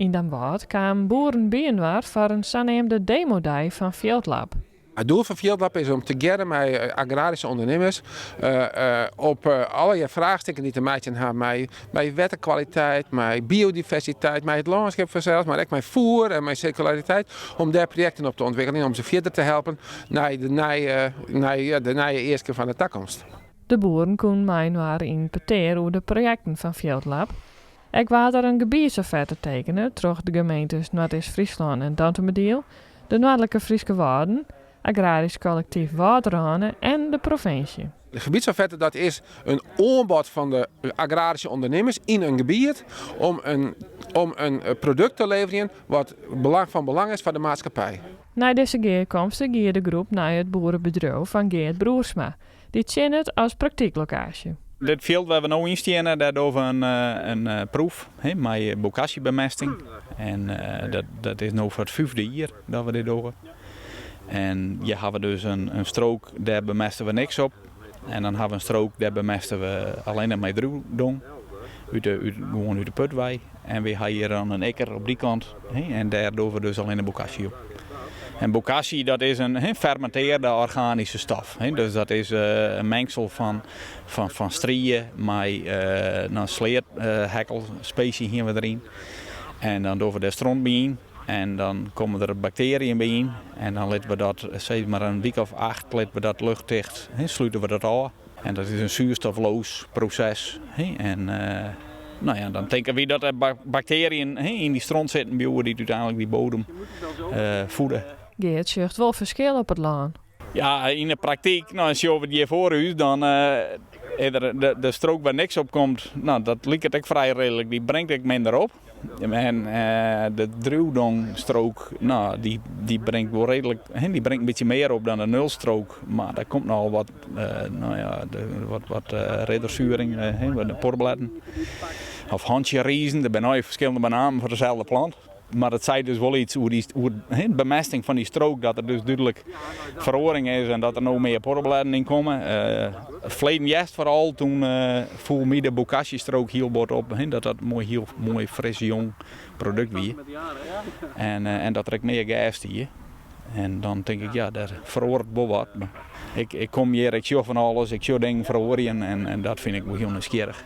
Yn Damwâld kamen boeren byinoar foar in saneamde demodei fan Fjildlab. It doel fan Fjildlab is om tegearre mei agraryske ûndernimmers op allegear fraachstikken dy't te meitsjen ha mei wetterkwaliteit, mei biodiversiteit, mei it lânskip fansels, mar ek mei foer en mei sirkulariteit, om dêr projekten op te ûntwikkeljen om se fierder te helpen nei de nije easken fan de takomst. De boeren koenen mei-inoar yn petear oer de projekten fan Fjildlab. Ek waard der in gebietsofferte tekene troch de gemeentes Noardeast-Fryslân en Dantumadiel, de Noardlike Fryske Wâlden, Agrarysk Kollektyf Wâldrâne en de provinsje. De gebietsofferte dat is in oanbod fan de agraryske ûndernimmers yn in gebiet om in om in produkt te leverjen wat fan belang is foar de maatskippij. Nei dizze gearkomste gie de groep nei it boerebedriuw fan Geart Broersma, dy't tsjinnet as praktyklokaasje. Dit fjild wêr't we no yn steane, dêr dogge we in proef mei bokashi-bemesting. En dat is no foar it fyfde jier dat we dit dogge. En hjir hawwe we dus in strook, dêr bemeste we niks op. En dan hawwe we in strook, dêr bemeste we allinnich mei driuwdong, gewoan út de put wei. En we hawwe hjir dan in ikker op dy kant en dêr dogge we dus allinnich bokashi op. En bokashi dat is in fermintearde organyske stof. Dus dat is in mengsel fan strie mei sleathekkelspesy hiene we deryn. En dan dogge we dêr stront by yn en dan komme der bakteriën by yn. En dan litte we dat sis mar in wike of 8 litte we dat luchtticht, slute we dat ôf. En dat is in zuurstofloos proses. En nou ja, dan tinke wy dat der bakteriën yn dy stront sitten bliuwe dy't úteinlik dy bodem voede. Geart sjocht wol ferskil op it lân. Ja, yn de praktyk, nou, sjogge we it hjir foar ús, dan is der de strook wêr niks op komt, nou, dat liket ek frij reedlik, dy bringt ek minder op. En de driuwdongstrook, nou, dy bringt wol reedlik, dy bringt in bytsje mear op dan de nulstrook, mar der komt nochal wat, nou ja, wat ridderzuring, de poddeblêden. Of hantsjerizen, der binne allegear ferskillende benammen foar deselde plant. Mar dat seit dus wol iets oer de bemesting fan dy strook, dat der dus dúdlik feroaring is en dat der no mear poddeblêden yn komme. Ferleden hjerst foaral, toen foel my de bokashi-strook hiel bot op, dat dat moai, hiel moai fris jong produkt wie. En dat der ek mear gers stie. En dan tink ik, ja, der feroaret wol wat. Ik kom hjir, ik sjoch fan alles, ik sjoch dingen feroarjen en dat fyn ik wol hiel nijsgjirrich.